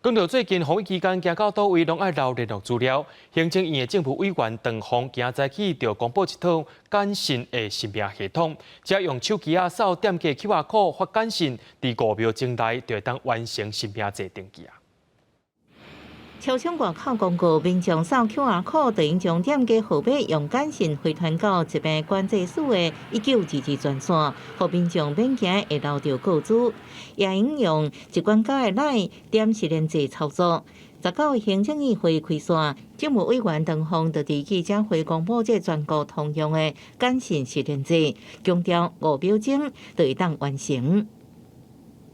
講到最近防疫期間，行到佗位攏愛留聯絡資料。行政院的政務委員唐鳳今早起就公布一套簡訊的實名系統，只要用手機仔掃店家 QR code 發簡訊，佇5秒鐘內就會當完成實名制登記啊。超商外口廣告，民眾掃 QR code，就會將店家號碼用簡訊回傳到疾病管制署的1922專線，予民眾免驚會留著個資，也應用疾管家的 LINE 點實聯制操作。19行政院會開煞，政務委員唐鳳就佇記者會公布這全國通用的簡訊實聯制，強調5秒鐘就會當完成。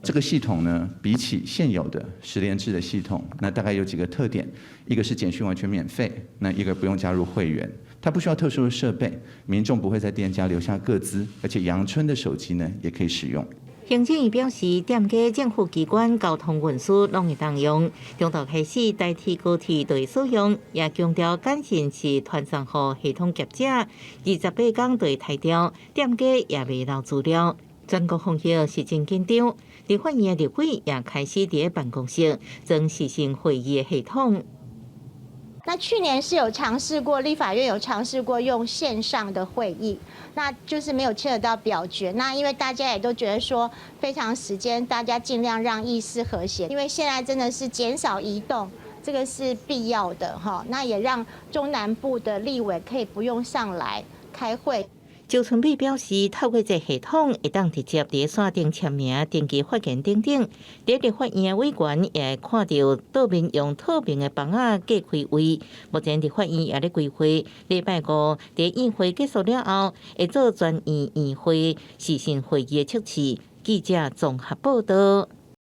這個系統呢，比起現有的實聯制的系統，那大概有幾個特點：一個是簡訊完全免費，那一個不用加入會員，它不需要特殊的設備，民眾不會在店家留下個資，而且陽春的手機呢也可以使用。行政院表示，店家、政府機關、交通運輸攏會當用，中晝開始台鐵、高鐵都會使用，也強調簡訊是傳送予系統業者，28工就會刣掉，店家也袂留資料。全國防疫是真緊張，立法院的立委也開始佇辦公室裝視訊會議的系統。那去年是有嘗試過，立法院有嘗試過用線上的會議，那就是沒有牽扯到表決。那因為大家也都覺得說非常時間，大家盡量讓議事和諧，因為現在真的是減少移動，這個是必要的哈。那也讓中南部的立委可以不用上來開會。周春美表示，透過這系統，會當直接佇線頂簽名、登記發言等等。佇立法院的委員也會看著桌面用透明的枋仔隔開位。目前立法院也咧規劃，禮拜五佇院會結束了後，會做全院院會視訊會議的測試。記者綜合報道。